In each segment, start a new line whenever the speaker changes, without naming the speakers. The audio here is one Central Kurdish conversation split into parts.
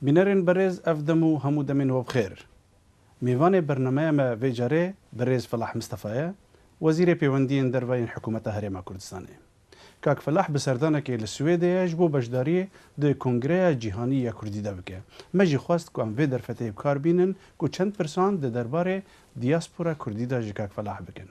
Bînerên berêz ev dem û hemû demên we bi xêr. Mêvanê bernameya me vê carê birêz Felah Mistefa ye, Wezîrê Pêwendiyên Derve yên Hikûmeta Herêma Kurdistanê. Kak Felah bi serdanekê li Swêdê ye ji bo beşdariyê di Kongreya Cîhanî ya Kurdî de bike. Me jî xwest ku em vê derfetê bi kar bînin ku çend pirsan di derbarê diyaspora Kurdî de ji Kak Felah bikin.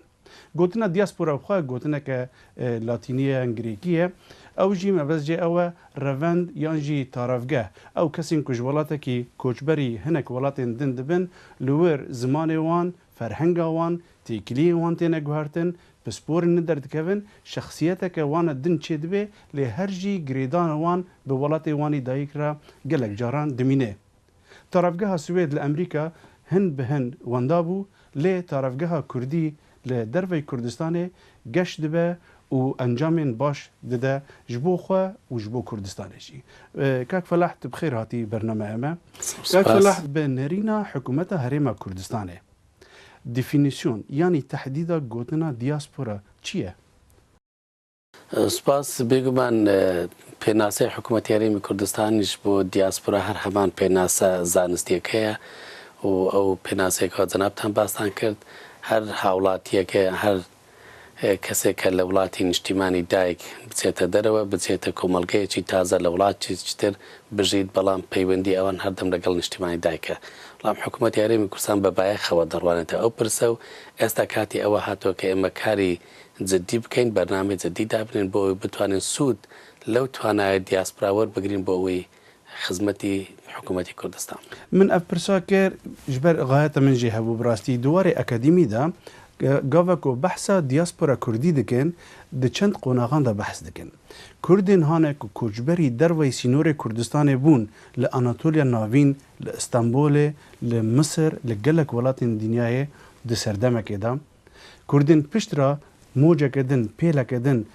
Gotina diyaspora bi xwe gotineke latînî ye yan grekî ye. Ew jî mebest jê ew e revend yan jî tarevgeh. Ew kesên ku ji welatekî koçberî hinek welatên din dibin, li wir zimanê wan, ferhenga wan, têkiliyên wan têne guhertin, pisporên din derdikevin, şexsiyeteke wan a din çêdibe lê her jî girêdana wan bi welatê wan î dayik re gelek caran dimîne. Tarafgeha Swêd li Emrîka hin bi hin wenda bû lê tarafgeha kurdî li dervey Kurdistanê geş dibe û encamên baş dide ji bo xwe û ji bo Kurdistanê jî. Kak Felah tu bi xêr hatî bernameya me. Kak Felah bi nêrîna Hikûmeta Herêma Kurdistanê defînîsyon yanî tehdîda gotina diaspora çi ye?
Spas. Bêguman pênaseyê Hikûmetê Herêmî Kurdistanê ji bo diaspora her heman pênase zanistiyeke ye û ew pênaseyê ku cenabtan bastan kird her hawlatiyeke her Kesêk ke li welatî niştîmanî dayik biçête derewe, biçête komelgeyekî taze li welatî tir bijît, belam peywendî ewan herdem li gel niştîmanî dayik e. Belam hikûmetê Herêmî Kurdistan bi bayexewe derwanête ew pirse û êsta katî ewe hatowe ke ême karî cidî bikeyn, bernameyê cidî dabinên bo ewî bitwanên sûd lew twanayê diaspora werbigrîn bo ewî xizmetî hikûmetî Kurdistan.
Min ev pirsa kir ji ber xayeta min jî hebû bi rastî di warê akademî de gava ku behsa diaspora kurdî dikin di çend qonaxan de behs dikin. Kurdên hane ku koçberî derveyî sînorê Kurdistanê bûn li Anatoliya Navîn, li Stenbolê, li Misir, li gelek welatên dinyayê di serdemekê de Kurdên pişt re moceke din, pêleke din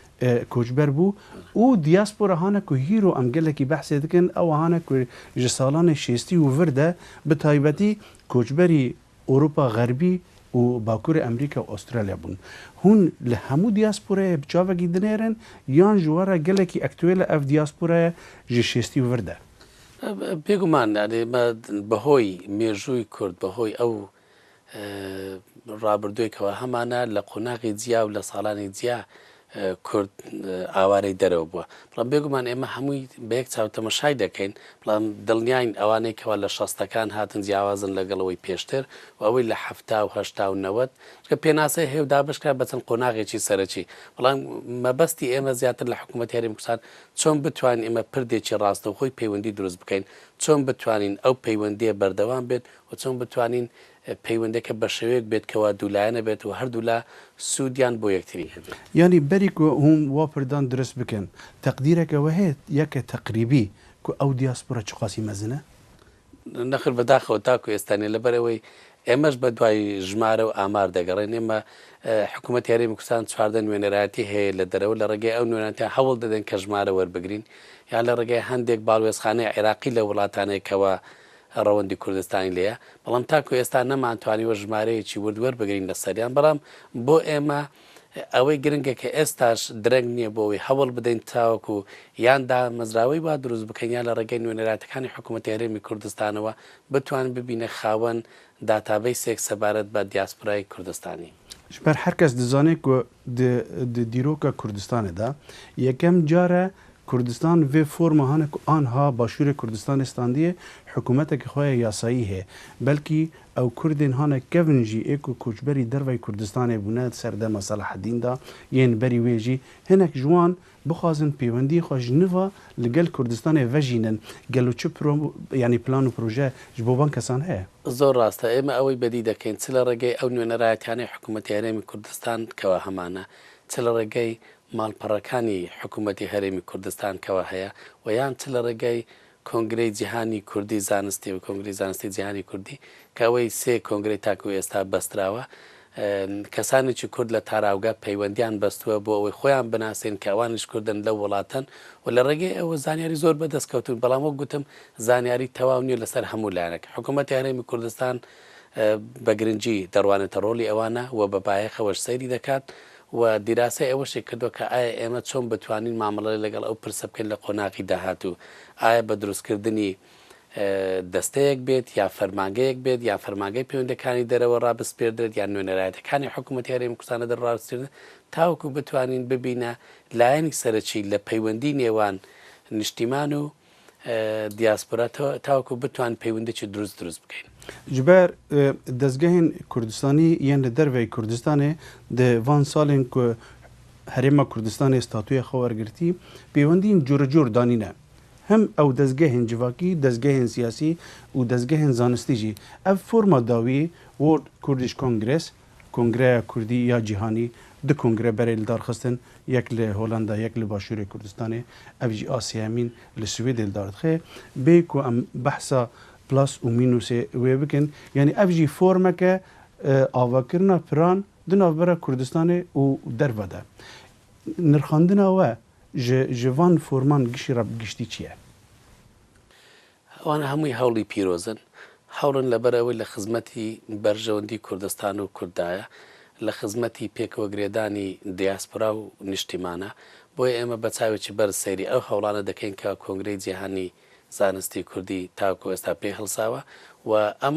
koçber bû û diaspora hane ku hîro em gelekî behsê dikin ew hane ku ji salanê şêstî û vir de bi taybetî koçberî Ewropa Xerbî û Bakurê Emrîka û Astralya bûn. Hûn li hemû diasporayê bi çavekî dinêrin yan ji we re gelekî aktuêl e ev diasporaya ji şêstî û vir de?
Bêguman yanî me bi hoy mêjûyî Kurd, bi hoy ew ڕابردووێکەوە هەمانە لە قۆناغی جیا و لە ساڵانی جیا کورد ئاوارەی دەرەوە بووە بەڵام بێگومان ئێمە هەمووی بە یەک چاو تەمەشای دەکەین بەڵام دڵنیاین ئەوانەی کەوا لە شەستەکان هاتن جیاوازن لەگەڵ ئەوەی پێشتر و ئەوەی لە حەفتا و هەشتا و نەوەد چونکە پێناسەی هەیە و دابەشکرا بە چەند قۆناغێکی سەرەکی بەڵام مەبەستی ئێمە زیاتر لە حکوومەتی هەرێمی کوردستان چۆن بتوانین ئێمە پردێکی ڕاستەوخۆی پەیوەندی دروست بکەین چۆن بتوانین ئەو پەیوەندییە بەردەوام بێت و چۆن بتوانین پەیوەندەکە بەشێوەیەک بێت کەوا دوولایەنە بێت و هەردوولا سوودیان بۆ یەکتری هەبێت.
یانی بەری کو هوم وا پردان درست بکەن تەقدیرەکە وە هەیە یەکە تەقریبی کو ئەو دیاسپۆرا چقاسی مەزنە؟
نەخێر بەداخەوە تاکو ئێستا نیە لەبەرئەوەی ئێمەش بەدوای ژمارە و ئامار دەگەڕێین ئێمە حکوومەتی هەرێمی کوردستان 14 نوێنەرایەتی هەیە لە دەرەوە لە ڕێگەی ئەو نوێنەرایەتیان هەوڵ دەدەین کە ژمارە وەربگرین یان لە ڕێگەی هەندێک باڵوێزخانەی عێراقی لە وڵاتانێکەوە ڕەوەندی کوردستانی لێیە، بەڵام تاکو ئێستا نەمانتوانیوە ژمارەیەکی ورد وەربگرین لەسەریان، بەڵام بۆ ئێمە ئەوەی گرنگە کە ئێستاش درەنگ نییە بۆ ئەوەی هەوڵ بدەین تاوەکو یان دامەزراوەی وا دروست بکەین یان لە ڕێگەی نوێنەرایەتەکانی حکوومەتی هەرێمی کوردستانەوە بتوانین ببینە خاوەن داتابەیسێک سەبارەت بە دیاسپرای کوردستانی.
Ji ber her kes dizane ku di di dîroka Kurdistanê de yekem car e Kurdistan vê forma hane ku anha Başûrê Kurdistanê standiye hikûmeteke xwe ya yasayî heye. Belkî ew Kurdên hane kevn jî ê ku koçberî derveyî Kurdistanê bûne di ser dema Selahedîn de yên berî wê jî hinek ji wan bixwazin pêwendiyê xwe ji niva li gel Kurdistanê vejînin. Gelo çi pro yanî plan û proje ji bo van kesan heye?
Zor rast e. Ême ewey bedî dekeyn çi li rêgey ew nûnerayetiyanê hikûmetê Herêmî Kurdistan kewa hemane, çi li rêgey ماڵپەڕەکانی حکوومەتی هەرێمی کوردستان کەوە هەیە و یان چ لە ڕێگای کۆنگرەی جیهانی کوردی زانستی و کۆنگرەی زانستی جیهانی کوردی کە ئەوەی سێ کۆنگرەی تاکوو ئێستا بەستراوە کەسانێکی کورد لە تاراوگە پەیوەندیان بەستووە بۆ ئەوەی خۆیان بناسێن کە ئەوانیش کوردن لەو وڵاتەن و لە ڕێگەی ئەوە زانیاری زۆر بەدەست کەوتوون بەڵام وەک گوتم زانیاری تەواو نییە لەسەر هەموو لایەنێک حکوومەتی هەرێمی کوردستان بە گرنگی دەڕوانێتە ڕۆڵی ئەوانە و بە بایەخەوەش سەیری دەکات و دیراسەی ئەوەشی کردووە کە ئایا ئێمە چۆن بتوانین مامەڵە لەگەڵ ئەو پرسە بکەین لە قۆناغی داهاتوو، ئایا بە دروستکردنی. دەستەیەک بێت یا فەرمانگەیەک بێت یان فەرمانگەی پەیوەندیەکانی دەرەوە ڕابسپێردرێت یان نوێنەرایەتەکانی حکوومەتی هەرێمی کوردستان لە دەرەوە ڕابسپێردرێت تاوەکو بتوانین ببینە لایەنی سەرەکی لە پەیوەندی نێوان نیشتیمان و دیاسپۆرا تاوەکو بتوانین پەیوەندێکی دروست دروست بکەین.
Ji ber dezgehên Kurdistanî yên li derveyî Kurdistanê di van salên ku Herêma Kurdistanê statûya xwe wergirtî, pêwendiyên curecur danîne. Him ew dezgehên civakî, dezgehên siyasî û dezgehên zanistî jî. Ev forma dawî World Kurdish Congress, Kongreya Kurdî ya Cîhanî, du kongre berê li dar xistin, yek li Holanda yek li Başûrê Kurdistanê, ev jî a sêyemîn li Swêdê li dar dixe. Bê ku em behsa plus û mînusê wê bikin, yanî ev jî formeke avakirina piran di navbera Kurdistanê û derve de. Nirxandina we ji ji van forman gişî re bi giştî çi ye?
ئەوانە هەمووی هەوڵی پیرۆزن، هەوڵن لەبەر ئەوەی لە خزمەتی بەرژەوەندی کوردستان و کورددایە، لە خزمەتی پێکەوەگرێدانی دیاسپۆرا و نیشتیمانە، بۆیە ئێمە بە چاوێکی بەرز سەیری ئەو هەوڵانە دەکەین کە کۆنگرەی جیهانی زانستی کوردی تاکو ئێستا پێی هەڵساوە و ئەم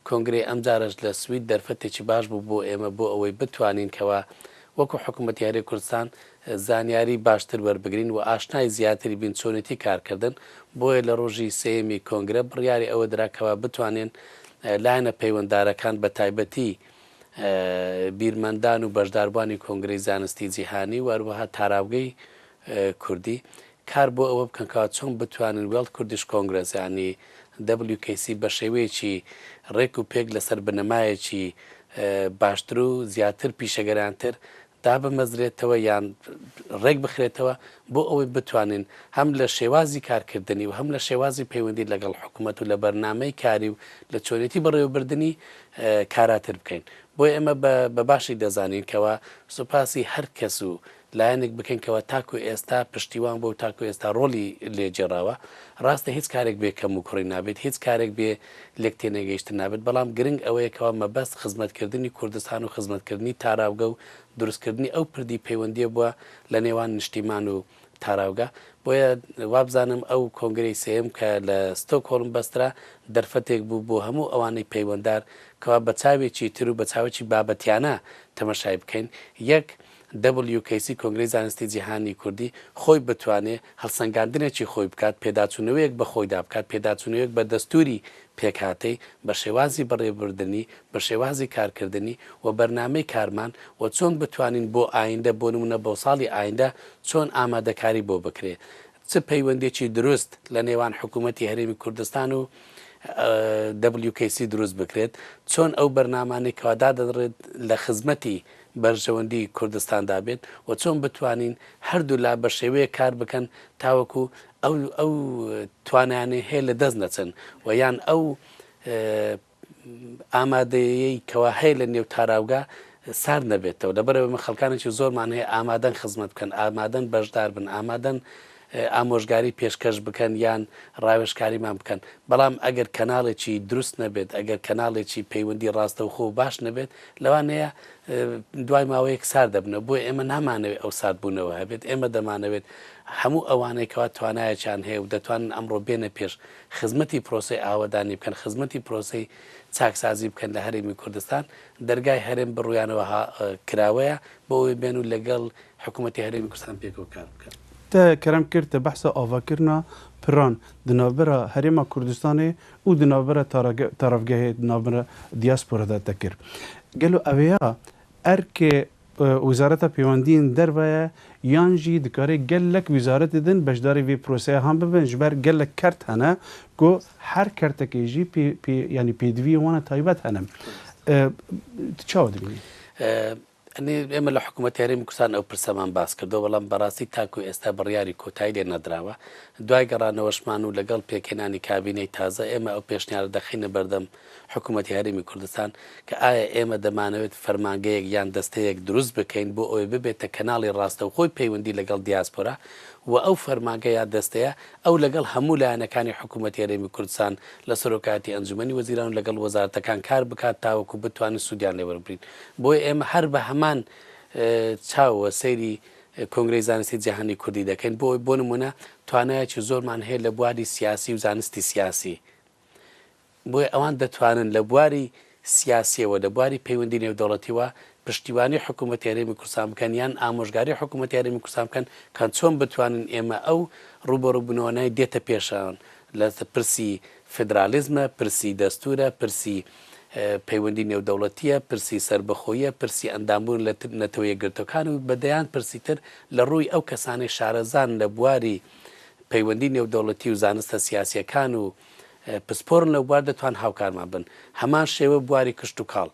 کۆنگرەی ئەمجارەش لە سوید دەرفەتێکی باش بوو بۆ ئێمە بۆ ئەوەی بتوانین کەوا وەکو حکومەتی هەرێمی کوردستان زانیاری باشتر وەربگرین و ئاشنای زیاتری بین چۆنێتی کارکردن، بۆیە لە ڕۆژی سێیەمی کۆنگرە بڕیاری ئەوە درا کەوا بتوانین لایەنە پەیوەنددارەکان بە تایبەتی بیرمەندان و بەشداربوانی کۆنگرەی زانستی جیهانی و هەروەها تاراوگەی کوردی کار بۆ ئەوە بکەن کەوا چۆن بتوانن World Kurdish Congress یانی WKC بە شێوەیەکی ڕێک و پێک لەسەر بنەمایەکی باشتر و زیاتر پیشەگەرانتر دابمەزرێتەوە یان ڕێک بخرێتەوە بۆ ئەوەی بتوانین هەم لە شێوازی کارکردنی و هەم لە شێوازی پەیوەندی لەگەڵ حکومەت و لە بەرنامەی کاری و لە چۆنێتی بەڕێوەبردنی کاراتر بکەین. بۆیە ئێمە بە باشی دەزانین کەوا سوپاسی هەر کەس و لایەنێک بکەین کەوا تاکو ئێستا پشتیوان بووە و تاکو ئێستا ڕۆڵی لێ گێڕاوە. ڕاستە هیچ کارێک بێ کەموکوڕی نابێت، هیچ کارێک بێ لێک تێنەگەیشتن نابێت، بەڵام گرنگ ئەوەیە کەوا مەبەست خزمەتکردنی کوردستان و خزمەتکردنی تاراوگە و دروستکردنی ئەو پردی پەیوەندییە بووە لە نێوان نیشتیمان و تاراوگە. بۆیە وابزانم ئەو کۆنگرەی سێیەم کە لە ستۆکهۆڵم بەسترا دەرفەتێک بوو بۆ هەموو ئەوانەی پەیوەندار کەوا بە چاوێکی تر و بە چاوێکی بابەتیانە تەمەشای بکەین. یەک، WKC کۆنگرەی زانستی جیهانی کوردی خۆی بتوانێ هەڵسەنگاندنێکی خۆی بکات، پێداچوونەوەیەک بە خۆیدا بکات، پێداچوونەوەیەک بە دەستووری پێکهاتەی، بە شێوازی بەڕێوەبردنی، بە شێوازی کارکردنی و بەرنامەی کارمان و چۆن بتوانین بۆ ئایندە بۆ نموونە بۆ ساڵی ئایندە چۆن ئامادەکاری بۆ بکرێ، چ پەیوەندیەکی دروست لە نێوان حکوومەتی هەرێمی کوردستان و WKC دروست بکرێت، چۆن ئەو بەرنامانەی کەوا دادەنرێت لە خزمەتی بەرژەوەندی کوردستاندا بێت و چۆن بتوانین هەردوولا بە شێوەیەک کار بکەن تاوەکو ئەو ئەو توانایانەی هەیە لە دەست نەچن و یان ئەو ئامادەیەی کەوا هەیە لە نێو تاراوگە سارد نەبێتەوە لەبەرئەوەی ئێمە خەڵکانێکی زۆرمان هەیە ئامادەن خزمەت بکەن ئامادەن بەشدار بن ئامادەن ئامۆژگاری پێشکەش بکەن یان ڕاوێژکاریمان بکەن، بەڵام ئەگەر کەناڵێکی دروست نەبێت، ئەگەر کەناڵێکی پەیوەندی ڕاستەوخۆ و باش نەبێت، لەوانەیە دوای ماوەیەک سارد دەبنەوە، بۆیە ئێمە نامانەوێت ئەو ساردبوونەوە هەبێت، ئێمە دەمانەوێت هەموو ئەوانەی کەوا توانایەکیان هەیە و دەتوانن ئەمڕۆ بێنە پێش خزمەتی پرۆسەی ئاوەدانی بکەن، خزمەتی پرۆسەی چاکسازی بکەن لە هەرێمی کوردستان، دەرگای هەرێم بەڕوویانەوە کراوەیە بۆ ئەوەی بێن و لەگەڵ حکوومەتی هەرێمی کوردستان پێکەوە کار بکەن.
Te kerem kir te behsa avakirina piran di navbera Herêma Kurdistanê û di navbera tarafgehê di navbera diaspora de te kir. Gelo ev ya erkê Wezareta Pêwendiyên Derve ye yan jî dikare gelek wezaretê din beşdarî vê proseya han bibin ji ber gelek kert hene ku her kertekê jî pê yanî pêdiviyên wan e taybet hene. Tu çawa dibînî?
ئەنێ ئێمە لە حکوومەتی هەرێمی کوردستان ئەو پرسەمان باس کردووە، بەڵام بەڕاستی تاکوو ئێستا بڕیاری کۆتایی لێ نەدراوە. دوای گەڕانەوەشمان و لەگەڵ پێکهێنانی کابینەی تازە، ئێمە ئەو پێشنیارە دەخەینە بەردەم حکوومەتی هەرێمی کوردستان کە ئایا ئێمە دەمانەوێت فەرمانگەیەک یان دەستەیەک دروست بکەین بۆ ئەوەی ببێتە کەناڵی ڕاستەوخۆی پەیوەندی لەگەڵ دیاسپۆرا و ئەو فەرمانگە یا دەستەیە ئەو لەگەڵ هەموو لایەنەکانی حکوومەتی هەرێمی کوردستان لە سەرۆکایەتی ئەنجومەنی وەزیران و لەگەڵ وەزارەتەکان کار بکات تاوەکو بتوانین سوودیان لێ وەربگرین. بۆیە ئێمە هەر بە هەمان چاوەوە سەیری کۆنگرەی زانستی جیهانی کوردی دەکەین، بۆ ئەوەی بۆ نموونە توانایەکی زۆرمان هەیە لە بواری سیاسی و زانستی سیاسی. بۆیە ئەوان دەتوانن لە بواری سیاسیەوە، لە بواری پەیوەندی نێودەوڵەتیوە پشتیوانی حکوومەتی هەرێمی کوردستان بکەن یان ئامۆژگاری حکوومەتی هەرێمی کوردستان بکەن کە چۆن بتوانین ئێمە ئەو ڕووبەڕووبوونەوانەی دێتە پێشان لە پرسی فیدرالیزمە، پرسی دەستوورە، پرسی پەیوەندی نێودەوڵەتییە، پرسی سەربەخۆییە، پرسی ئەندامبوون لە نەتەوە یەکگرتووەکان و بە دەیان پرسی تر لە ڕووی ئەو کەسانەی شارەزان لە بواری پەیوەندی نێودەوڵەتی و زانستە سیاسییەکان و پسپۆرن لەو بوار دەتوان هاوکارمان بن. هەمان شێوە بواری کشتوکاڵ.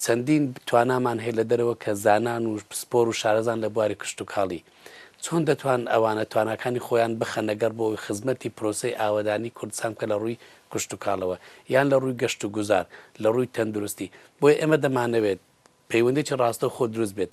چەندین توانامان هەیە لە دەرەوە کە زانان و پسپۆر و شارەزان لە بواری کشتوکاڵی. چۆن دەتوان ئەوانە تواناکانی خۆیان بخەنە گەڕ بۆ ئەوەی خزمەتی پرۆسەی ئاوەدانی کوردستان بکەن لە ڕووی کشتوکاڵەوە یان لە ڕووی گەشتوگوزار، لە ڕووی تەندروستی. بۆیە ئێمە دەمانەوێت پەیوەندیی ڕاستەوخۆ دروست بێت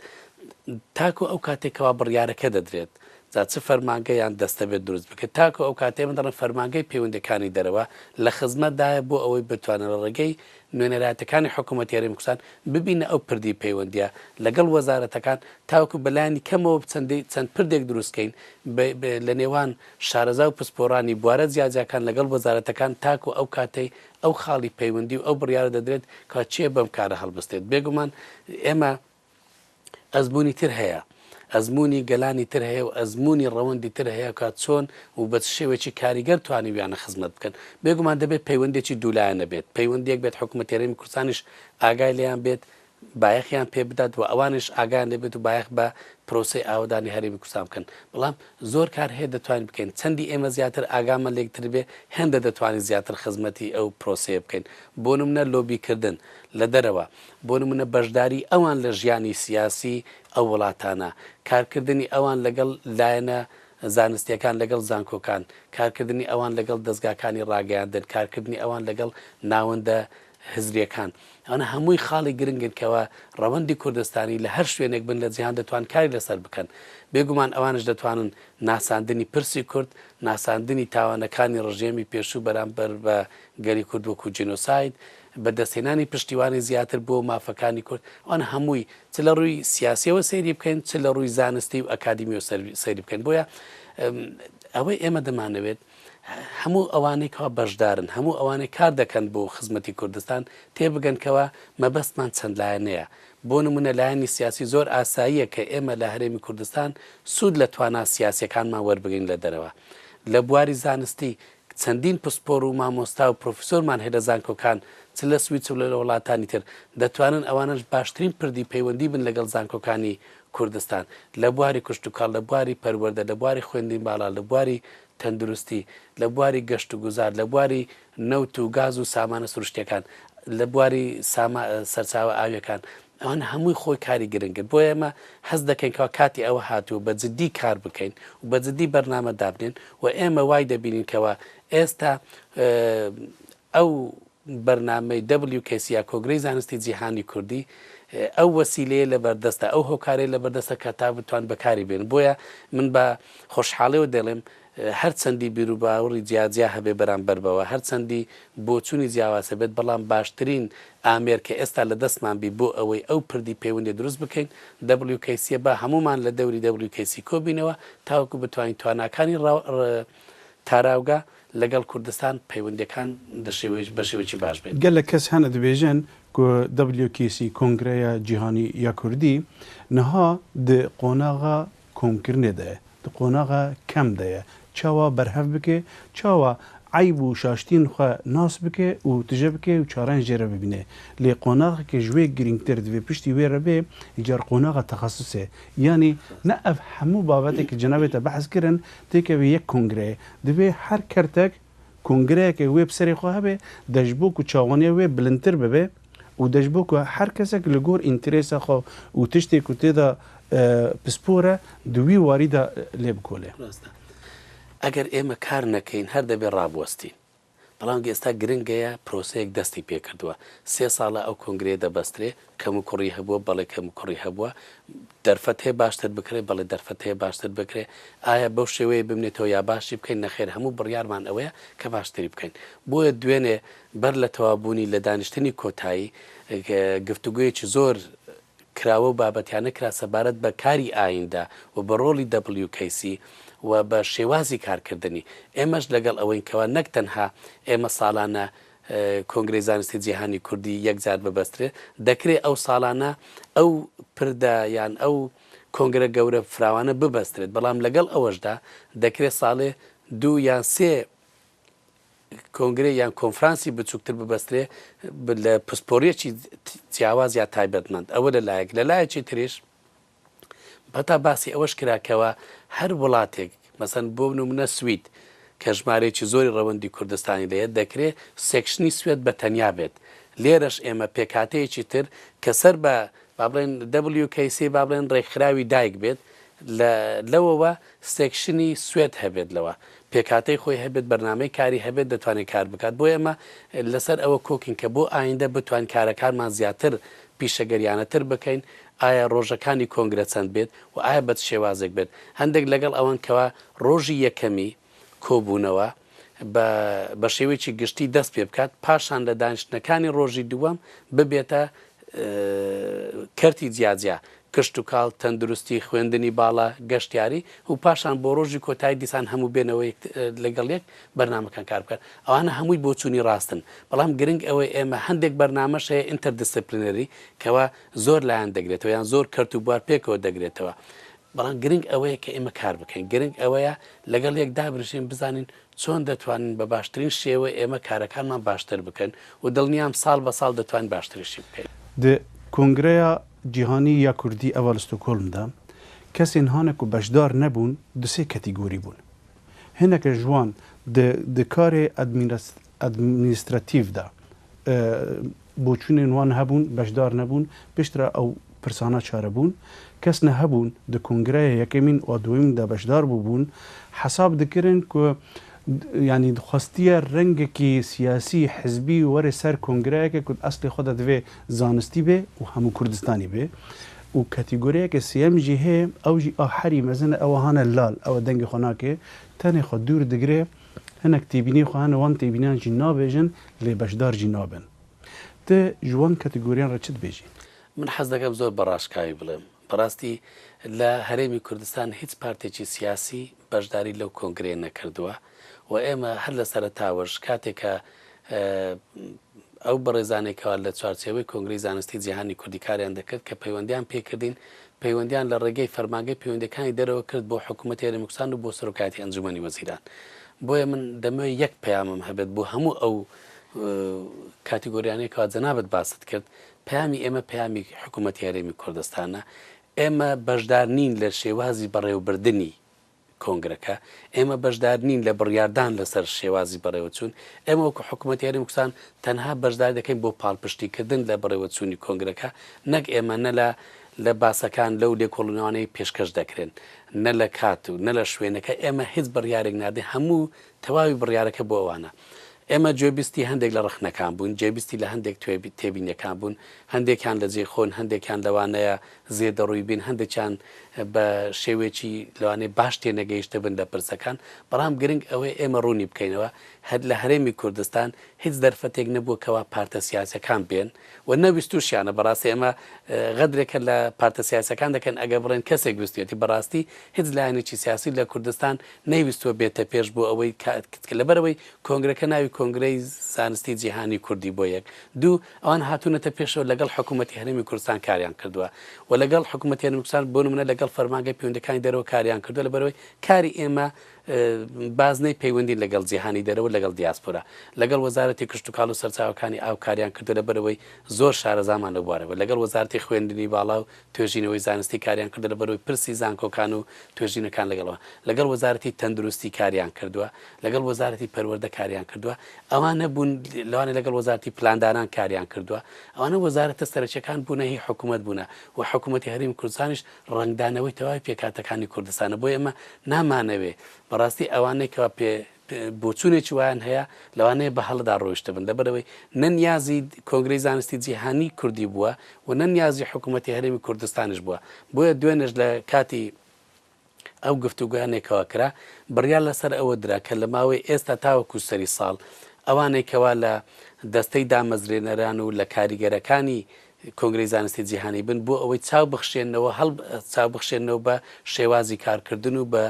تاکو ئەو کاتێک کەوا بڕیارەکە دەدرێت جا چ فەرمانگە یان دەستە بێت دروست بکرێت تاکو ئەو کاتەی ئێمە دەڵێن فەرمانگەی پەیوەندییەکانی دەرەوە لە خزمەتدایە بۆ ئەوەی بتوانێت لە ڕێگەی نوێنەرایەتەکانی حکوومەتی هەرێمی کوردستان ببینە ئەو پردی پەیوەندییە لەگەڵ وەزارەتەکان تاوەکو بەلایەنی کەمەوە چەندی چەند پردێک دروست کەین لە نێوان شارەزا و پسپۆڕانی بوارە جیاجیاکان لەگەڵ وەزارەتەکان تاکو ئەو کاتەی ئەو خاڵی پەیوەندی و ئەو بڕیارە دەدرێت کە کێ بەم کارە هەڵبستێت. بێگومان ئێمە ئەزموونی تر هەیە، ئەزموونی گەلانی تر هەیە و ئەزموونی ڕەوەندی تر هەیە کە چۆن و بە چ شێوەیەکی کاریگەر توانیویانە خزمەت بکەن. بێگومان دەبێت پەیوەندییەکی دوولایەنە بێت، پەیوەندییەک بێت حکوومەتی هەرێمی کوردستانیش ئاگای لێیان بێت، بایەخیان پێ بدات و ئەوانیش ئاگایان لێ بێت و بایەخ بە پرۆسەی ئاوەدانی هەرێمی کوردستان بکەن. بەڵام زۆر کار هەیە دەتوانین بکەین. چەندی ئێمە زیاتر ئاگامان لێکتر بێ هێندە دەتوانین زیاتر خزمەتی ئەو پرۆسەیە بکەین. بۆ نمونە لۆبی کردن لە دەرەوە، بۆ نمونە بەشداری ئەوان لە ژیانی سیاسی ئەو وڵاتانە، کارکردنی ئەوان لەگەڵ لایەنە زانستییەکان لەگەڵ زانکۆکان، کارکردنی ئەوان لەگەڵ دەزگاکانی ڕاگەیاندن، کارکردنی ئەوان لەگەڵ ناوەندە هزرییەکان. ئەوانە هەمووی خاڵی گرنگن کەوا ڕەوەندی کوردستانی لە هەر شوێنێک بن لە جیهان دەتوان کاری لەسەر بکەن. بێگومان ئەوانیش دەتوانن ناساندنی پرسی کورد، ناساندنی تاوانەکانی ڕژێمی پێشوو بەرامبەر بە گەلی کورد وەکوو جینۆساید، بەدەستهێنانی پشتیوانی زیاتر بۆ مافەکانی کورد، ئەوانە هەمووی چ لە ڕووی سیاسیەوە سەیری بکەین چ لە ڕووی زانستی و ئەکادیمیەوە سەیری بکەین. بۆیە ئەوەی ئێمە دەمانەوێت هەموو ئەوانەی کەوا بەشدارن، هەموو ئەوانەی کار دەکەن بۆ خزمەتی کوردستان تێبگەن کەوا مەبەستمان چەند لایەنەیە. بۆ نموونە لایەنی سیاسی زۆر ئاساییە کە ئێمە لە هەرێمی کوردستان سوود لە توانا سیاسیەکانمان وەربگرین لە دەرەوە. لە بواری زانستی چەندین پسپۆر و مامۆستا و پرۆفیسۆرمان هەیە لە زانکۆکان چ لە سوید چ لە وڵاتانی تر دەتوانن ئەوانەش باشترین پردی پەیوەندی بن لەگەڵ زانکۆکانی کوردستان لە بواری کشتوکاڵ، لە بواری پەروەردە، لە بواری خوێندنی باڵا، لە بواری تەندروستی، لە بواری گەشتوگوزار، لە بواری نەوت و گاز و سامانە سروشتیەکان، لە بواری ساما سەرچاوە ئاویەکان، ئەوانە هەمووی خۆی کاری گرنگن. بۆیە ئێمە هەست دەکەین کەوا کاتی ئەوە هاتووە بە جدی کار بکەین و بە جدی بەرنامە دابنێن و ئێمە وای دەبینین کەوا ئێستا ئەو بەرنامەی WKC یا کۆنگرەی زانستی جیهانی کوردی ئەو وەسیلەیە لەبەردەستە، ئەو هۆکارەیە لەبەردەستە کە تا بتوان بەکاری بێنن. بۆیە من بە خۆشحاڵیەوە دەڵێم هەرچەندی بیروباوڕی جیاجیا هەبێ بەرامبەر بەوە، هەرچەندی بۆچوونی جیاواز هەبێت، بەڵام باشترین ئامێر کە ئێستا لە دەستمان بی بۆ ئەوەی ئەو پردی پەیوەندیە دروست بکەین WKC یە، با هەموومان لە دەوری WKC کۆبینەوە تاوەکو بتوانین تواناکانی تاراوگە لەگەڵ کوردستان پەیوەندیەکان بە شێوەیەکی باش بێت.
گەلەک کەس هەنە دبێژن کو WKC کۆنگرەیا جیهانی یا کوردی نها di قۆناغا کۆمکردنێ دە یە، di قۆناغا کەم دە یە، چاوا بەرهەڤ بکێ، چاوا عەیب و شاشتین xwe nas bike û tije bike û çareyan jê re bibîne. Lê qonaxeke ji wê girîngtir divê piştî wê re bê, îcar qonaxa texesusê. Yanî ne ev hemû babetê ke cenabê te behs kirin têkeve yek kongreyê. Divê her kertek kongreyeke wê bi serê xwe hebe de ji bo ku çawaniya wê bilindtir bibe û de ji bo ku her kesek li gor înteresa xwe û tiştê ku tê de pispor e di wî warî de lê bikole.
Rast e. Eger ئێمە کار نەکەین هەر دەبێ ڕابوەستین. بەڵام ئێستا گرنگەیە پرۆسەیەک دەستی پێکردووە. سێ ساڵە ئەو کۆنگرەیە دەبەسترێ، کەموکوڕی هەبووە، بەڵێ کەموکوڕی هەبووە. دەرفەت هەیە باشتر بکرێ، بەڵێ دەرفەت هەیە باشتر بکرێ. ئایا بەو شێوەیە بمنێتەوە یا باشی بکەین؟ نەخێر هەموو بڕیارمان ئەوەیە کە باشتری بکەین. بۆیە دوێنێ بەر لە تەواوبوونی لە دانیشتنی کۆتایی گفتوگۆیەکی زۆر کراوە و بابەتیانە کرا سەبارەت بە کاری ئایندە و بە ڕۆڵی WKC و بە شێوازی کارکردنی. ئێمەش لەگەڵ ئەوەین کەوا نەک تەنها ئێمە ساڵانە کۆنگرەی زانستی جیهانی کوردی یەک جار ببەسترێت، دەکرێ ئەو ساڵانە ئەو پردە یان ئەو کۆنگرە گەورە فراوانە ببەسترێت، بەڵام لەگەڵ ئەوەشدا دەکرێت ساڵێ دوو یان سێ کۆنگرە یان کۆنفرانسی بچووکتر ببەسترێ لە پسپۆریەکی جیاواز یا تایبەتمەند، ئەوە لە لایەک، لە لایەکی تریش هەتا باسی ئەوەش کرا کەوا هەر وڵاتێک مەسەن بۆ نمونە سوید کە ژمارەیەکی زۆری ڕەوەندی کوردستانی لێیە دەکرێ section ی سوێد بە تەنیا بێت لێرەش ئێمە پێکهاتەیەکی تر کە سەر بە با بڵێن WKC با بڵێن ڕێکخراوی دایک بێت لە لەوەوە section ی سوێد هەبێت لەوە پێکهاتەی خۆی هەبێت بەرنامەی کاری هەبێت دەتوانێت کار بکات بۆیە ئێمە لەسەر ئەوە کۆکین کە بۆ ئایندە بتوانین کارەکانمان زیاتر پیشەگەریانەتر بکەین ئایا ڕۆژەکانی کۆنگرە چەند بێت و ئایا بە چ شێوازێک بێت؟ هەندێک لەگەڵ ئەوەن کەوا ڕۆژی یەکەمی کۆبوونەوە بە بە شێوەیەکی گشتی دەست پێ بکات، پاشان لە دانیشتنەکانی ڕۆژی دووەم ببێتە کەرتی جیاجیا، کشتوکاڵ، تەندروستی، خوێندنی باڵا، گەشتیاری و پاشان بۆ ڕۆژی کۆتایی دیسان هەموو بێنەوە لەگەڵ یەک بەرنامەکان کار بکەن. ئەوانە هەمووی بۆچوونی ڕاستن، بەڵام گرنگ ئەوەیە ئێمە هەندێک بەرنامەش هەیە interdisciplinary کەوا زۆر لایەن دەگرێتەوە یان زۆر کەرت و بوار پێکەوە دەگرێتەوە، بەڵام گرنگ ئەوەیە کە ئێمە کار بکەین، گرنگ ئەوەیە لەگەڵ یەک دابنیشین بزانین چۆن دەتوانین بە باشترین شێوە ئێمە کارەکانمان باشتر بکەن و دڵنیام ساڵ بە ساڵ دەتوانین باشتریشی بکەین.
Di Kongreya Cîhanî ya Kurdî eva li Stockholm de kesên hane ku beşdar nebûn du sê ketîgorî bûn. Hineke ji wan di di karê administratîv de boçûnên wan hebûn, beşdar nebûn, piştre ew pirsana çare bûn. Kes ne hebûn di kongreya yekemîn û a duwemîn de beşdar bûbûn, hesab dikirin ku yanî dixwestiye rengekî siyasî, hizbî were ser kongreyeke ku di eslê xwe de divê zanistî bê û hemû Kurdistanî bê. Û katîgoriyeke sêyem jî heye, ew jî a herî mezin e, ew hane lal, ew dengê xwe nake, tenê xwe dûr digire, Hinek têbîniyê xwe hene wan têbîniyan jî nabêjin lê beşdar jî nabin. Ti ji wan kategoriyan re çi dibêjî?
من حەز دەکەم زۆر بە ڕاشکاوی بڵێم، بەڕاستی لە هەرێمی کوردستان هیچ پارتێکی سیاسی بەشداری لەو کۆنگرەیە نەکردووە و ئێمە هەر لە سەرەتاوەش کاتێک کە ئەو بەڕێزانەی کەوا لە چوارچێوەی کۆنگرەی زانستی جیهانی کوردی کاریان دەکرد کە پەیوەندیان پێکردین پەیوەندیان لە ڕێگەی فەرمانگەی پەیوەندیەکانی دەرەوە کرد بۆ حکوومەتی هەرێمی کوردستان و بۆ سەرۆکایەتی ئەنجومەنی وەزیران بۆیە من دەمەوێت یەک پەیامم هەبێت بۆ هەموو ئەو کاتیگۆریانەی کەوا جەنابت باست کرد پەیامی ئێمە پەیامی حکوومەتی هەرێمی کوردستانە ئێمە بەشدار نین لە شێوازی بەڕێوەبردنی کۆنگرەکە، ئێمە بەشدار نین لە بڕیاردان لەسەر شێوازی بەڕێوەچوون، ئێمە وەکو حکومەتی هەرێمی کوردستان تەنها بەشداری دەکەین بۆ پاڵپشتیکردن لە بەڕێوەچوونی کۆنگرەکە، نەک ئێمە نە لە لە باسەکان لەو لێکۆڵینەوانەی پێشکەش دەکرێن، نە لە کات و نە لە شوێنەکە، ئێمە هیچ بڕیارێک نادەین، هەموو تەواوی بڕیارەکە بۆ ئەوانە. ئێمە گوێبیستی هەندێک لە ڕەخنەکان بووین، گوێبیستی لە هەندێک تێبینیەکان بوون، هەندێکیان لە جێی خۆن، هەندێکیان لەوانەیە زێدەڕووی بین، هەندێکیان بە شێوەیەکی لەوانەیە باش تێنەگەیشتبن لە پرسەکان، بەڵام گرنگ ئەوەیە ئێمە ڕوونی بکەینەوە هەر لە هەرێمی کوردستان هیچ دەرفەتێک نەبووە کەوا پارتە سیاسیەکان بێن و نەویستوشیانە، بەڕاستی ئەمە غەدرێکە لە پارتە سیاسیەکان دەکەن ئەگەر بڵێن کەسێک ویستویەتی، بەڕاستی هیچ لایەنێکی سیاسی لە کوردستان نەیویستووە بێتە پێش بۆ ئەوەی لەبەرئەوەی کۆنگرەکە ناوی کۆنگرەی زانستی جیهانی کوردی بۆ یەک دوو ئەوان هاتوونەتە پێشەوە لەگەڵ حکوومەتی هەرێمی کوردستان کاریان کردووە و لەگەڵ حکوومەتی هەرێمی کوردستان بۆ نموونە لەگەڵ فەرمانگەی پەیوەندییەکانی دەرەوە کاریان کردووە لەبەرئەوەی کاری ئێمە بازنەی پەیوەندی لەگەڵ جیهانی دەرەوە لەگەڵ دیاسپۆرا لەگەڵ وەزارەتی کشتوکاڵ و سەرچاوەکانی ئاو کاریان کردووە لەبەرئەوەی زۆر شارەزامان لەو بوارەوە لەگەڵ وەزارەتی خوێندنی باڵا و توێژینەوەی زانستی کاریان کردووە لەبەرئەوەی پرسی زانکۆکان و توێژینەکان لەگەڵ لەگەڵ وەزارەتی تەندروستی کاریان کردووە لەگەڵ وەزارەتی پەروەردە کاریان کردووە ئەوانە بوون لەوانە لەگەڵ وەزارەتی پلاندانان کاریان کردووە ئەوانە وەزارەتە سەرەکیەکان بوونە هی حکوومەت بوونە و حکوومەتی هەرێمی کوردستانیش ڕەنگدانەوەی تەواوی پێکهاتەکانی کوردستانە بۆیە ئێمە نامانەوێ بەڕاستی ئەوانەی کەوا پێ بۆچوونێکی وایان هەیە لەوانەیە بە هەڵەدا ڕۆیشتبن لەبەرئەوەی نە نیازی کۆنگرەی زانستی جیهانی کوردی بووە و نە نیازی حکوومەتی هەرێمی کوردستانیش بووە بۆیە دوێنێش لە کاتی ئەو گفتوگۆیانەی کەوا کرا بڕیار لەسەر ئەوە درا کە لە ماوەی ئێستا تاوەکو سەری ساڵ ئەوانەی کەوا لە دەستەی دامەزرێنەران و لە کاریگەرەکانی کۆنگرەی زانستی جیهانی بن بۆ ئەوەی چاو بخشێنەوە هەڵ چاو بخشێنەوە بە شێوازی کارکردن و بە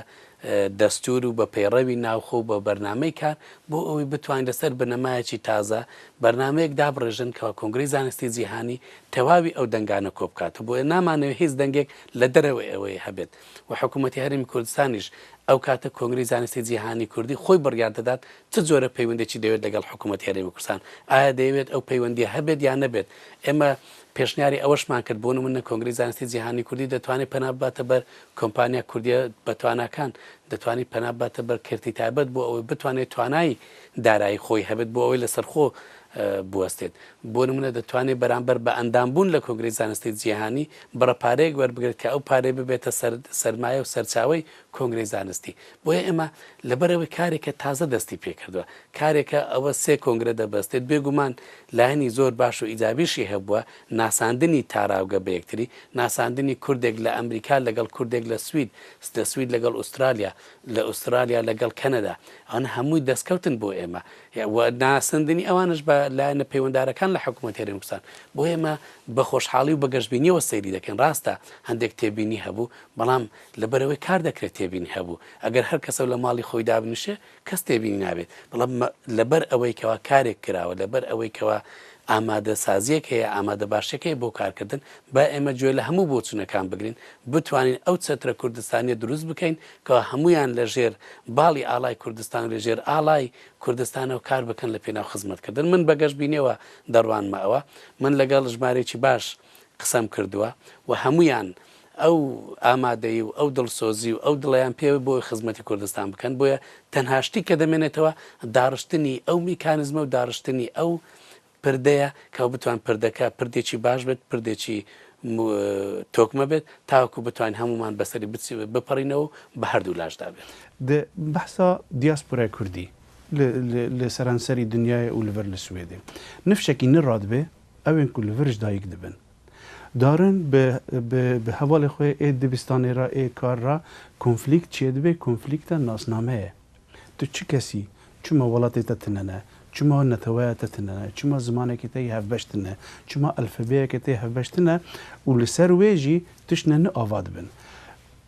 دەستوور و بە پەیڕەوی ناوخۆ و بە بەرنامەی کار بۆ ئەوەی بتوانین لەسەر بنەمایەکی تازە بەرنامەیەک دابڕێژن کەوا کۆنگرەی زانستی جیهانی تەواوی ئەو دەنگانە کۆبکاتەوە بۆیە نامانەوێت هیچ دەنگێک لە دەرەوەی ئەوەی هەبێت و حکوومەتی هەرێمی کوردستانیش ئەو کاتە کۆنگرەی زانستی جیهانی کوردی خۆی بڕیار دەدات چ جۆرە پەیوەندێکی دەوێت لەگەڵ حکوومەتی هەرێمی کوردستان ئایا دەیەوێت ئەو پەیوەندیە هەبێت یان نەبێت ئێمە پێشنیاری ئەوەشمان کرد بۆ نمونە کۆنگرەی زانستی جیهانی کوردی دەتوانێت پەنا بباتە بەر کۆمپانیا کوردیە بەتواناکان، دەتوانێت پەنا بباتە بەر کەرتی تایبەت بۆ ئەوەی بتوانێت توانای دارایی خۆی هەبێت بۆ ئەوەی لەسەرخۆ بوەستێت. بۆ نمونە دەتوانێت بەرامبەر بە ئەندامبوون لە کۆنگرەی زانستی جیهانی بڕە پارەیەک وەربگرێت کە ئەو پارەیە ببێتە سەرمایە و سەرچاوەی کۆنگرەی زانستی. بۆیە ئێمە لەبەرئەوەی کارێکە تازە دەستی پێکردووە، کارێکە ئەوە سێ کۆنگرە دەبەستێت، بێگومان لایەنی زۆر باش و ئیجابیشی هەبووە، ناساندنی تاراوگە بە یەکتری، ناساندنی کوردێک لە ئەمریکا لەگەڵ کوردێک لە سوید، لە سوید لەگەڵ ئوسترالیا، لە ئوسترالیا لەگەڵ کەنەدا، ئەوانە هەمووی دەستکەوتن بۆ ئێمە و ناساندنی ئەوانەش بە لایەنە پەیوەندارەکان لە حکوومەتی هەرێمی کوردستان. بۆ ئێمە بە خۆشحاڵی و بە گەشبینییەوە سەیری دەکەین، ڕاستە هەندێک تێبینی هەبوو، بەڵام لەبەرئەوەی کار دەکرێت تێبینی هەبوو، ئەگەر هەر کەسەو لە ماڵی خۆی دابنیشێ کەس تێبینی نابێت، بەڵام لەبەر ئەوەی کەوا کارێک کراوە، لەبەر ئەوەی کەوا ئامادەسازییەک هەیە، ئامادەباشیەک هەیە بۆ کارکردن، با ئێمە گوێ لە هەموو بۆچوونەکان بگرین، بتوانین ئەو چەترە کوردستانیە دروست بکەین کەوا هەموویان لە ژێر باڵی ئاڵای کوردستان و لە ژێر ئاڵای کوردستانەوە کار بکەن لە پێناو خزمەتکردن. من بە گەشبینیەوە دەڕوانمە ئەوە. من لەگەڵ ژمارەیەکی باش قسەم کردووە و هەموویان ئەو ئامادەیی و ئەو دڵسۆزی و ئەو دڵەیان پێوە بۆ ئەوەی خزمەتی کوردستان بکەن، بۆیە تەنها شتی کە دەمێنێتەوە داڕشتنی ئەو میکانزمە و داڕشتنی ئەو پردەیە کە بتوان پردەکە پردێکی باش بێت، پردێکی تۆکمە بێت تاوەکو بتوانین هەموومان بەسەری بپەڕینەوە و بە هەردوو لاشدا بێت.
دە بەحسا دیاسپۆرای کوردی لە سەرانسەری دنیایێ û li vir li Swêdê nifşekî niradibe ewên ku li vir ji dayik dibin. Darin bi bi hevalê xwe ê dibistanê re ê kar re konflîkt çêdibe, konflîkta nasname ye. Tu çi kes î? Çima welatê te tune ne? Çima neteweya te tune ne? Çima zimanekî te yê hevbeş tune ne? Çima alfabeyeke te yê hevbeş tune û li ser wê jî tiştine nû ava dibin.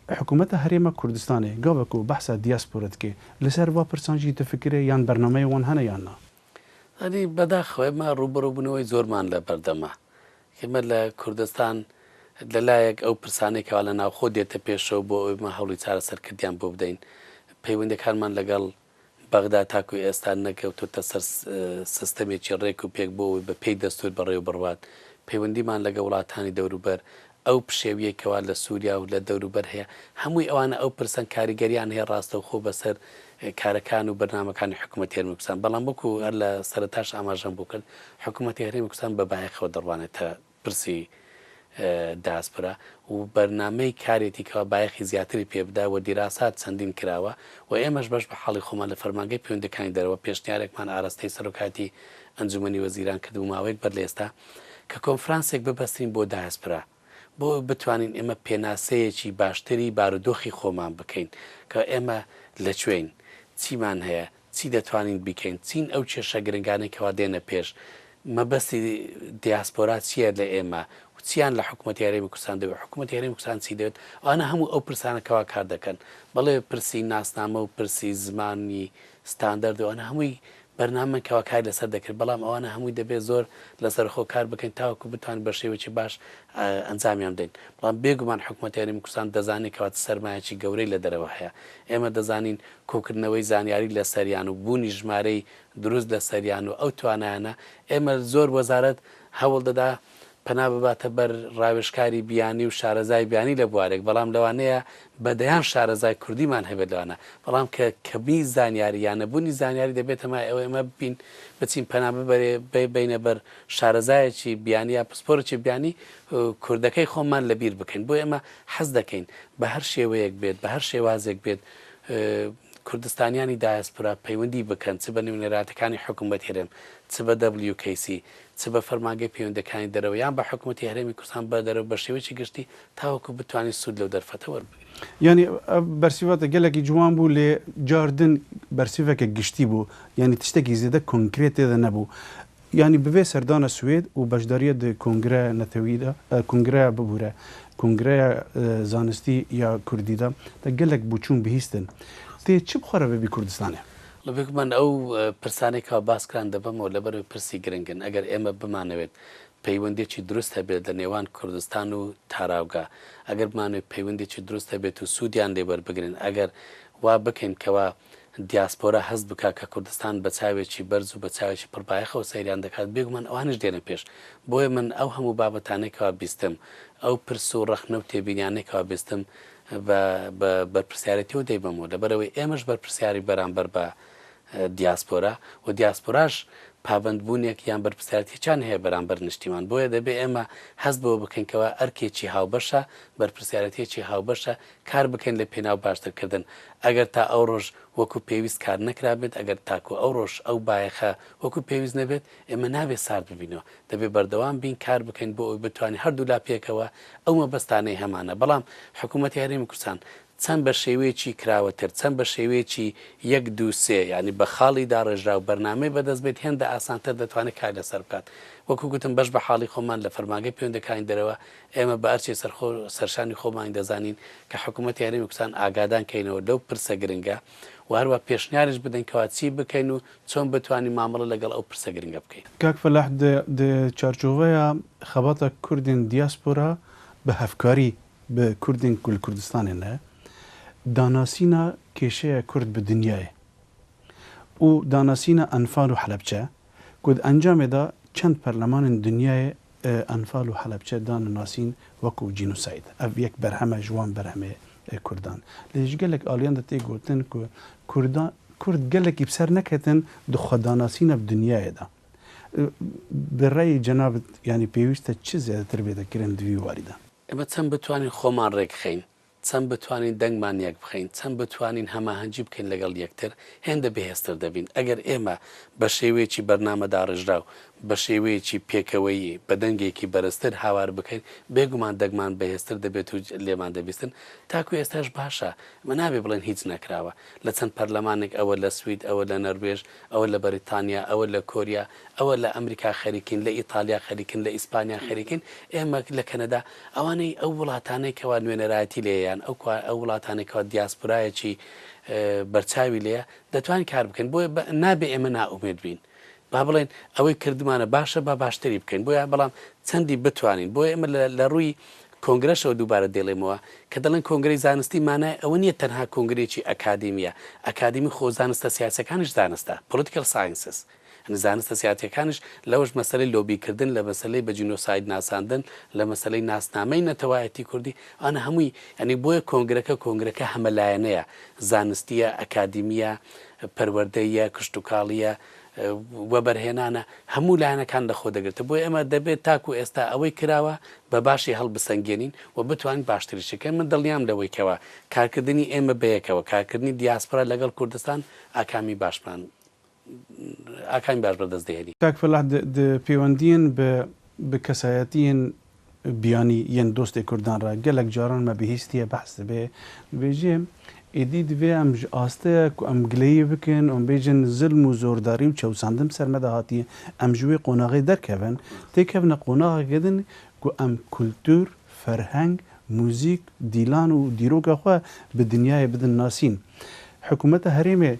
Hikûmeta Herêma Kurdistanê gava ku behsa diaspora dike, li ser va pirsan jî difikire yan bernameyên wan hene yan na?
Yanî بەداخەوە ئێمە ڕووبەڕووبوونەوەی زۆرمان لە بەردەمە. ئێمە لە کوردستان لە لایەک ئەو پرسانەی کەوا لە ناوخۆ دێتە پێشەوە بۆ ئەوەی ئێمە هەوڵی چارەسەرکردیان بۆ بدەین، پەیوەندیەکانمان لەگەڵ بەغدا تاکو ئێستا نەکەوتۆتە سەر سیستەمێکی ڕێک و پێک بۆ ئەوەی بە پێی دەستوور بەڕێوە بڕوات، پەیوەندیمان لەگەڵ وڵاتانی دەوروبەر، ئەو پشێویەی کەوا لە سوریا و لە دەوروبەر هەیە، هەمووی ئەوانە ئەو پرسەن کاریگەریان هەیە ڕاستەوخۆ بەسەر کارەکان و بەرنامەکانی حکومەتی هەرێمی کوردستان، بەڵام وەکو هەر لە سەرەتاش ئاماژەم بۆ کرد حکومەتی هەرێمی کوردستان بە بایەخەوە دەڕوانێتە پرسی داسپرا و بەرنامەی کارێتی کەوا بایەخی زیاتری پێ بدا و دیراسات چەندین کراوە و ئێمەش بەش بە حاڵی خۆمان لە فەرمانگەی پەیوەندیەکانی دەرەوە پێشنیارێکمان ئاراستەی سەرۆکایەتی ئەنجومەنی وەزیران کردبوو ماوەیەک بەر لە ئێستا کە کۆنفرانسێک ببەستین بۆ دایاسپرا بۆ ئەوەی بتوانین ئێمە پێناسەیەکی باشتری بارودۆخی خۆمان بکەین کە ئێمە لە کوێین، چیمان هەیە، چی دەتوانین بیکەین، چین ئەو کێشە گرنگانەی کەوا دێنە پێش، مەبەستی دیاسپۆرا چییە لە ئێمە و چیان لە حکومەتی هەرێمی کوردستان دەوێت، حکومەتی هەرێمی کوردستان چی دەوێت، ئەوانە هەموو ئەو پرسانە کەوا کار دەکەن. بەڵێ پرسی ناسنامە و پرسی زمانی ستاندەرد و ئەوانە هەمووی بەرنامەن کەوا کاری لەسەر دەکرێت، بەڵام ئەوانە هەمووی دەبێت زۆر لەسەرخۆ کار بکەین تاوەکو بتوانین بە شێوەیەکی باش ئەنجامیان بدەین. بەڵام بێگومان حکومەتی هەرێمی کوردستان دەزانێت کەوا چ سەرمایەکی گەورەی لە دەرەوە هەیە. ئێمە دەزانین کۆکردنەوەی زانیاری لەسەریان و بوونی ژمارەی دروست لەسەریان و ئەو توانایانە، ئێمە زۆر وەزارەت هەوڵ دەدا پەنا بباتە بەر ڕاوێژکاری بیانی و شارەزای بیانی لە بوارێک، بەڵام لەوانەیە بە دەیان شارەزای کوردیمان هەبێت لەوانە، بەڵام کە کەمی زانیاری یا نەبوونی زانیاری دەبێتە مایەی ئەوەی ئێمە ببین بچین پەنا ببەینە بەر شارەزایەکی بیانی یا پسپۆرێکی بیانی کوردەکەی خۆمان لەبیر بکەین. بۆیە ئێمە حەز دەکەین بە هەر شێوەیەک بێت، بە هەر شێوازێک بێت کوردستانیانی دایاسپورا پەیوەندی بکەن چ بە نوێنەرایەتەکانی حکومەت هەرێم، چ بە WKC، چ بە فەرمانگەی پەیوەندیەکانی دەرەوە یان بە حکومەتی هەرێمی کوردستان بە دەرەوە بە شێوەیەکی گشتی تاوەکو بتوانین سوود لەو دەرفەتە وەربگرین.
یانی بەرسیڤا te gelekî ciwan bû lê car din bersîveke giştî bû. Yanî tiştekî zêde konkret tê de nebû. Yanî bi vê serdana Swêd û beşdariya di kongreya netewî de, kongreya bibûre. Kongreya Zanistî ya Kurdî de te gelek bûçûn bihîstin. Tê çi bi xwe re bibî Kurdistanê?
Li bêguman ew pirsanê ka bas kiran dibim û li ber wê pirsî giring in. Eger ême bimanewêt peywendiyekî dirust hebêt li nêwan Kurdistan û Tarawga, eger bimanewêt peywendiyekî dirust hebêt û sûdiyan lê werbigirin, eger wa bikin kewa دیاسپۆرا هەست بکا کە کوردستان بە چاوێکی بەرز و بە چاوێکی پڕ بایەخەوە سەیریان دەکات، بێگومان ئەوانیش دێنە پێش. بۆیە من ئەو هەموو بابەتانەی کەوا بیستم، ئەو پرس و ڕەخنە و تێبینیانەی کەوا بیستم بە بە بەرپرسیارێتیەوە دەیبەمەوە. لەبەرئەوەی ئێمەش بەرپرسیارین بەرامبەر بە دیاسپۆرا و دیاسپۆراش پابەندبوونێک یان بەرپرسیارێتیەکیان هەیە بەرامبەر نیشتیمان. بۆیە دەبێ ئێمە هەست بەوە بکەین کەوا ئەرکێکی هاوبەشە، بەرپرسیارێتیەکی هاوبەشە کار بکەین لە پێناو باشتر کردن، ئەگەر تا ئەوڕۆش وەکو پێویست کار نەکرابێت، ئەگەر تاکو ئەوڕۆش ئەو بایەخە وەکو پێویست نەبێت، ئێمە نابێت سارد ببینەوە، دەبێت بەردەوام بین کار بکەین بۆ ئەوەی بتوانین هەردوولا پێکەوە ئەو مەبەستانەی هەمانە، بەڵام حکوومەتی هەرێمی کوردستان چەند بە شێوەیەکی کراوەتر، چەند بە شێوەیەکی یەک دوو سێ یانی بە خاڵی داڕێژراو بەرنامەی بەدەست بێت هێندە ئاسانتر دەتوانێت کار لەسەر بکات. وەکو گوتم بەش بە حاڵی خۆمان لە فەرمانگەی پەیوەندیەکانی دەرەوە ئێمە بە ئەرکی سەرخۆ سەرشانی خۆمانی دەزانین کە حکوومەتی هەرێمی کوردستان ئاگادان کەینەوە لەو پرسە گرنگە و هەروا پێشنیاریش بدەین کەوا چی بکەین و چۆن بتوانین مامەڵە لەگەڵ ئەو پرسە گرنگە بکەین.
کاک فەلاح di çarçoveya xebata Kurdên diaspora bi hevkarî bi Kurdên ku li Kurdistanê ne, danasîna kêşeya Kurd bi dinyayê û danasîna Enfal û Helebçe ku di encamê de çend perlemanên dinyayê Enfal û Helebçe dane nasîn wekû cînosayd. Ev yek berhem e ji wan berhemê Kurdan. Lê ji gelek aliyan de tê gotin ku Kurdan Kurd gelekî bi ser neketin di xwedanasîna bi dinyayê de. Bi reyê cenabit yanî pêwîst e çi zêdetir bête kirin di vî warî de?
Ême çend bituanîn xweman rêkxeyn چەند بتوانین دەنگمان یەک بخەین، چەند بتوانین هەماهەنگی بکەین لەگەڵ یەکتر، هێندە بەهێزتر دەبین. ئەگەر ئێمە بە شێوەیەکی بەرنامەداڕێژراو، بە شێوەیەکی پێکەوەیی، بە دەنگێکی بەرزتر هاوار بکەین، بێگومان دەنگمان بەهێزتر دەبێت و لێمان دەبیستن. تاکو ئێستاش باشە. ئێمە نابێ بڵێین هیچ نەکراوە. لە چەند پەرلەمانێک، ئەوە لە سوید، ئەوە لە نەروێژ، ئەوە لە بەریتانیا، ئەوە لە کۆریا، ئەوە لە ئەمریکا خەریکین، لە ئیتالیا خەریکن، لە ئیسپانیا خەریکین، ئێمە لە کەنەدا، ئەوانەی ئەو وڵاتانەی کەوا نوێنەرایەتی لێیە یان ئەو ئەو وڵاتانەی کەوا دیاسپورایەکی بەرچاوی لێیە دەتوانین کار بکەین، بۆیە نابێ ئێمە نائومێد بین، با بڵێین ئەوەی کردمانە باشە با باشتری بکەین، بۆیە بەڵام چەندی بتوانین، بۆیە ئێمە لە ڕووی کۆنگرەشەوە دووبارە دەیڵێمەوە کە دەڵێن کۆنگرەی زانستی مانای ئەوە نییە تەنها کۆنگرەیەکی ئەکادیمییە، ئەکادیمی خۆ زانستە سیاسیەکانیش زانستە، Political Sciences، یانی زانستە سیاتیەکانیش لەوەش مەسەلەی لۆبیکردن، لە مەسەلەی بە جینۆساید ناساندن، لە مەسەلەی ناسنامەی نەتەوایەتی کوردی، ئەوانە هەمووی یانی بۆیە کۆنگرەکە کۆنگرەکە هەمەلایەنەیە، زانستییە، ئەکادیمییە، پەروەردەییە، کشتوکاڵییە، وەبەرهێنانە، هەموو لایەنەکان لەخۆ دەگرێت. بۆیە ئێمە دەبێت تاکو ئێستا ئەوەی کراوە بە باشی هەڵبسەنگێنین و بتوانین باشتریشی بکەین. من دڵنیام لەوەی کەوا کارکردنی ئێمە بەیەکەوە، کارکردنی دیاسپۆرا لەگەڵ کوردستان ئاکامی باشمان ئاکامی باش بەدەست دێنی.
کاک فەلاح di pêwendiyên bi bi kesayetiyên biyanî yên dostê kurdan re gelek caran me bihîstiye behs dibe dibêje êdî divê em ji asteya ku em gileyî bikin û em bêjin zilm û zordarî û çewsandin bi ser me de hatiye em ji wê qonaxê derkevin têkevine qonaxeke din ku em kultur, ferheng, muzîk, dîlan û dîroka xwe bi dinyayê bidin nasîn. Hikûmeta herêmê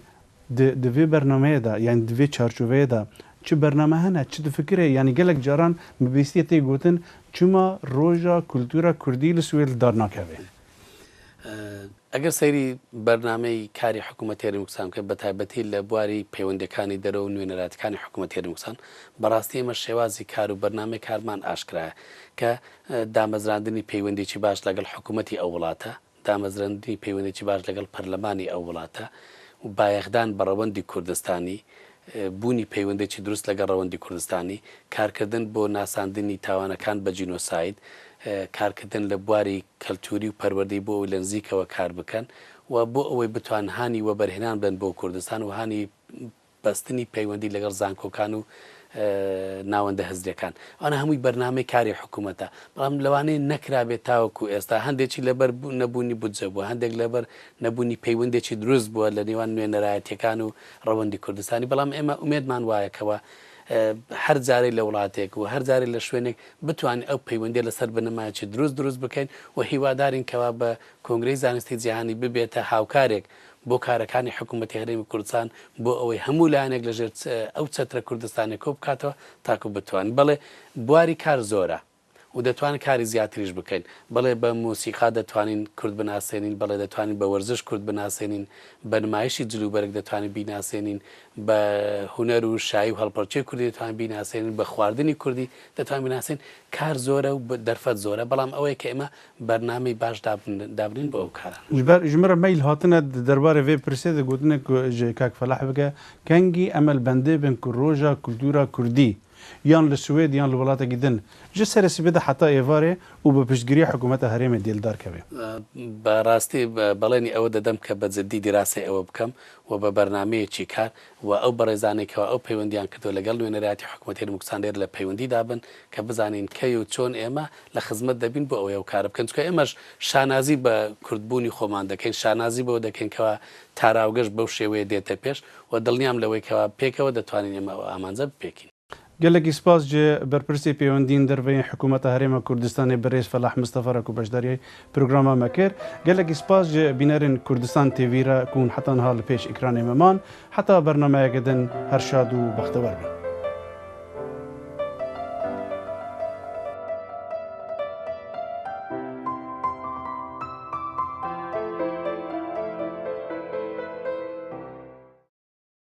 Di di vê bernameyê de yanî di vê çarçoveyê de çi bername hene, çi difikire yanî gelek caran bi bêstiyê tê gotin çima roja kultura kurdî li Swêd li dar nakeve?
ئەگەر سەیری بەرنامەی کاری حکوومەتی هەرێمی کوردستان بکەین بە تایبەتی لە بواری پەیوەندییەکانی دەرەوە و نوێنەرایەتیەکانی حکوومەتی هەرێمی کوردستان بەڕاستی ئێمە شێوازی کار و بەرنامەی کارمان ئاشکرایە کە دامەزراندنی پەیوەندیی باش لەگەڵ حکوومەتی ئەو وڵاتە دامەزراندنی پەیوەندیی باش لەگەڵ پەرلەمانی ئەو وڵاتە و بایەخدان بە ڕەوەندی کوردستانی، بوونی پەیوەندیی دروست لەگەڵ ڕەوەندی کوردستانی، کارکردن بۆ ناساندنی تاوانەکان بە جینۆساید، کارکردن لە بواری کەلتووری و پەروەردەی بۆ ئەوەی لە نزیکەوە کار بکەن و بۆ ئەوەی بتوان هانی وەبەرهێنان بدەن بۆ کوردستان و هانی بەستنی پەیوەندی لەگەڵ زانکۆکان و ناوەندە هزریەکان ئەوانە هەمووی بەرنامەی کاری حکوومەتە بەڵام لەوانەیە نەکرابێت تاوەکو ئێستا هەندێکی لەبەر نەبوونی بودجە بووە هەندێک لەبەر نەبوونی پەیوەندێکی دروست بووە لە نێوان نوێنەرایەتیەکان و ڕەوەندی کوردستانی بەڵام ئێمە ئومێدمان وایە کەوا هەر جارەی لە وڵاتێک و هەر جارەی لە شوێنێک بتوانین ئەو پەیوەندیە لەسەر بنەمایەکی دروست دروست بکەین و هیوادارین کەوا بە کۆنگرەی زانستی جیهانی ببێتە هاوکارێک بۆ کارەکانی حکوومەتی هەرێمی کوردستان بۆ ئەوەی هەموو لایەنێک لەژێر ئەو چەترە کوردستانیە کۆ بکاتەوە تاکو بتوانین بەڵێ بواری کار زۆرە و دەتوانین کاری زیاتریش بکەین. بەڵێ بە مۆسیقا دەتوانین کورد بناسێنین، بەڵێ دەتوانین بە وەرزش کورد بناسێنین، بە نمایشی جلوبەرگ دەتوانین بیناسێنین، بە هونەر و شایی و هەڵپەڕکێی کوردی دەتوانین بیناسێنین، بە خواردنی کوردی دەتوانین بیناسێنین. کار زۆرە و دەرفەت زۆرە، بەڵام ئەوەیە کە ئێمە بەرنامەی باش دابنێین بۆ ئەو کارانە.
Ji ber ji min re mail hatine di derbarê vê pirsê de gotine ku ji kak Felah bike, kengî em li bendê bin ku roja kultûra kurdî yan li Swêd yan li welatekî din ji serê sibê de heta êvarê û bi piştgiriya hikûmeta herêmê dê li dar keve.
Bi rastî بەڵێنی ئەوە دەدەم کە بە جدی دیراسەی ئەوە بکەم و بە بەرنامەیەکی کار و ئەو بەڕێزانەی کەوا ئەو پەیوەندیان کردووە لەگەڵ نوێنەرایەتی حکومەتی هەرێمی کوردستان لێرە لە پەیوەندیدا بن کە بزانین کەی و چۆن ئێمە لە خزمەت دەبین بۆ ئەوەی ئەو کارە بکەین چونکە ئێمەش شانازی بە کوردبوونی خۆمان دەکەین شانازی بەوە دەکەین کەوا تاراوگەش بەو شێوەیە دێتە پێش و دڵنیام لەوەی کەوا پێکەوە دەتوانین ئێمە ئەو ئامانجە بپێکین.
گەلەکی سپاس ji berpirsê pêwendiyên derve yên Hikûmeta Herêma Kurdistanê Birêz Felah Mistefa re ku beşdariyê programa me kir. Gelekî spas ji bînerên Kurdistan TV re ku hûn heta niha li pêş ekranê me man. Heta bernameyeke din her şad û bextewer bin.